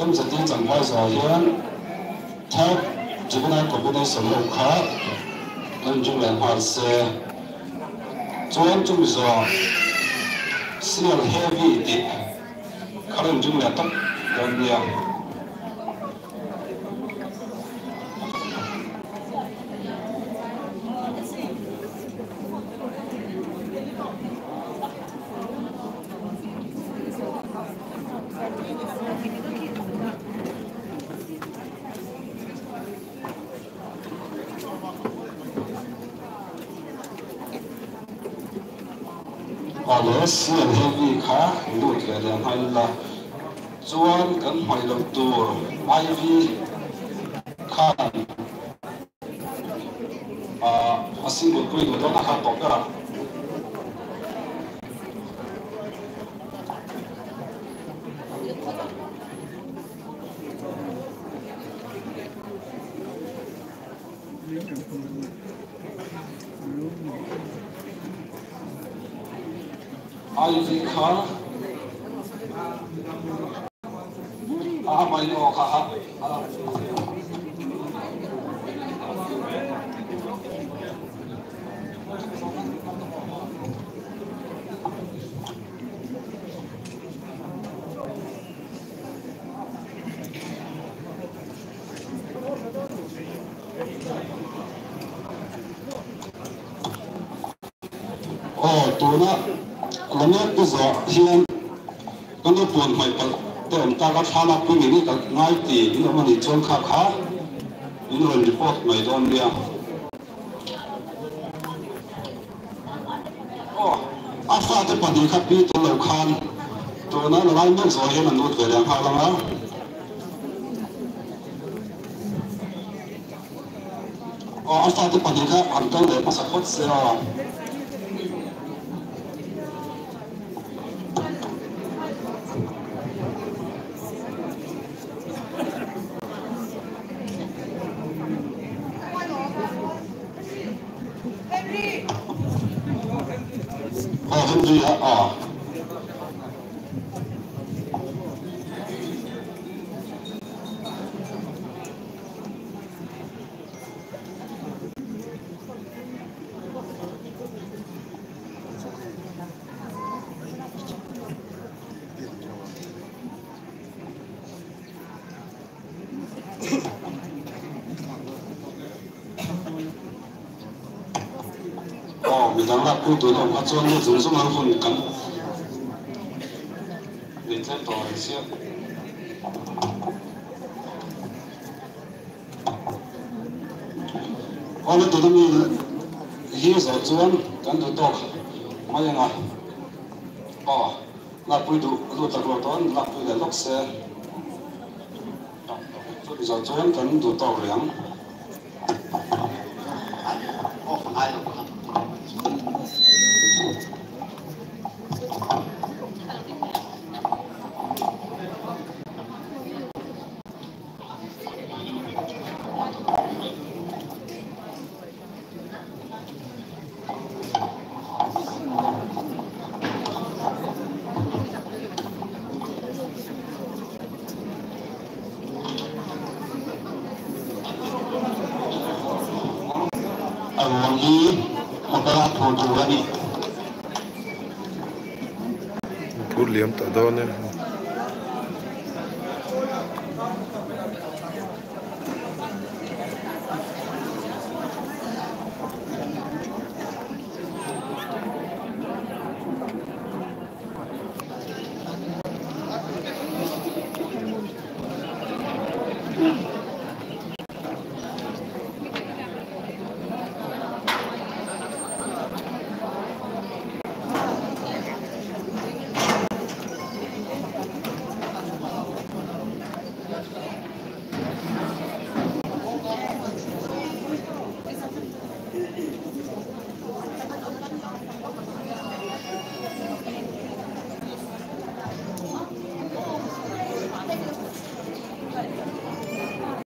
MZT Champhai zawh hian Third Juvenile Combination ho kha lo inring leh nghal se. Chuan chumi zawh Senior Heavy tih kha lo inring leh tawp dawn nia. Awle, CL Heavy kha lut ve leh nghal ila chuan kan hmaih loh tur IV khan a single pui duh dawn a kha tawp ber a. IV kha a amah in aw kha a Aw, tuna Lamek te zawh hian ka nu puan hmaih palh te awm tak a, thla lak pui ngei ngei ka ngai ti in awm a nih chuan kha kha min rawn report mai dawn nia. Aw, a fate pahnih kha pi tel lo khan tuna la lai mek zawh hian an lut ve leh nghal ang a. Aw, a fate pahnih kha an kal leh hmasa phawt se a. Aw, Henry a, aw. Aw, midang lak pui tun awm kha chuan nu zung zung ang hun kan nei tlem tawh reng sia. Aw, na tuna mi hi zawh chuan kan duh tawk mai ang a. Aw, lakpui duh lut tak lo dawn, lakpui leh lawk se. Chumi zawh chuan kan duh tawk rih ang. A ruang hi motor a phur tur a ni. Phur liam tawh dawn e.